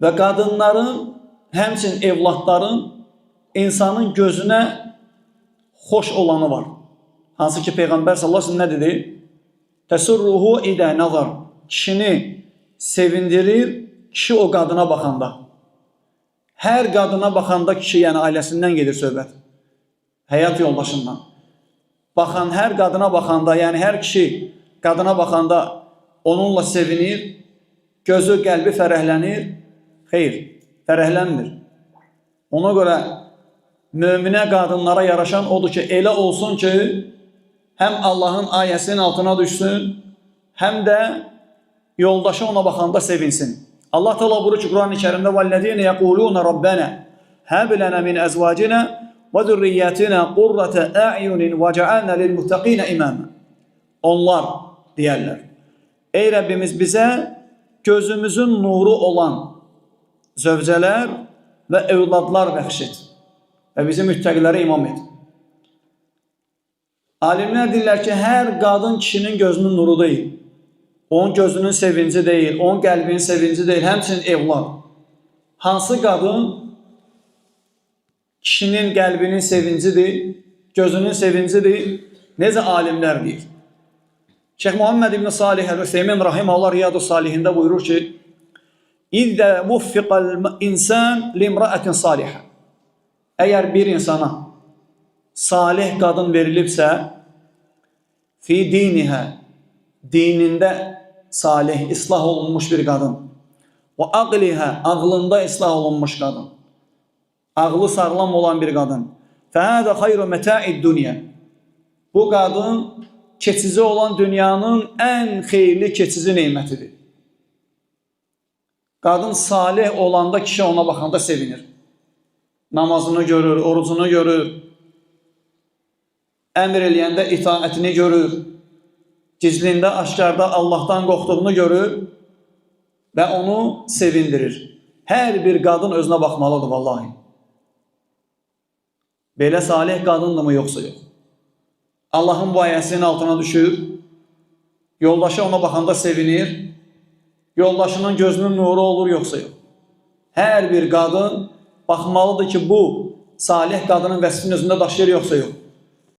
Və qadınların, həmçinin evladların insanın gözünə xoş olanı var. Hansı ki Peyğəmbər sallallahu əleyhi və səlləm nə dedi? Təsurruhu idə nazar. Kişini sevindirir kişi o qadına baxanda. Hər qadına baxanda kişi, yəni ailəsindən gedir söhbət. Həyat yoldaşından. Baxan hər qadına baxanda, yəni hər kişi qadına baxanda onunla sevinir, gözü, qəlbi fərəhlənir. Xeyr, fərəhlənmir. Ona görə möminə qadınlara yaraşan odur ki, elə olsun ki, həm Allahın ayəsinin altına düşsün, həm də yoldaşı ona baxanda sevinsin. Allah Teala buyurur ki Kur'an-ı Kerimdə "Vellezine yekulun Rabbena hab lana min azvacina ve zurriyyatina qurrata a'yunin vec'alna lil muttaqina imama." Onlar deyərlər: Ey Rəbbimiz, bizə gözümüzün nuru olan zövcələr və övladlar bəxş et və bizi müttəqilərə imam et. Alimlər deyirlər ki, hər qadın kişinin gözünün nuru deyil. Onun gözünün sevinci deyil, onun qəlbinin sevinci deyil, həmçinin evlad. Hansı qadın kişinin qəlbinin sevincidir, gözünün sevincidir, necə alimlər deyir. Şeyx Muhammed İbn Salih Əl-Üseymin rahimehullah Riyadu Salihində buyurur ki: "İzə vuffiqal insan limra'atin salihə." Əgər bir insana salih qadın verilibsə, fi dinihə, dinində salih, islah olunmuş bir qadın, və aqlihə, ağlında islah olunmuş qadın, ağlı sağlam olan bir qadın, fəhədə xayru məta'id dünya. Bu qadın keçici olan dünyanın ən xeyirli keçici nemətidir. Qadın salih olanda kişi ona baxanda sevinir. Namazını görür, orucunu görür, əmr eləyəndə itaətini görür, gizlində, aşkarda Allahdan qorxduğunu görür və onu sevindirir. Hər bir qadın özünə baxmalıdır vallahi. Belə salih qadındırmı yoxsa yox? Allahın bu ayəsinin altına düşür, yoldaşı ona baxanda sevinir, yoldaşının gözünün nuru olur yoxsa yox? Hər bir qadın baxmalıdır ki, bu salih qadının vəsfini özündə daşıyır yoxsa yox.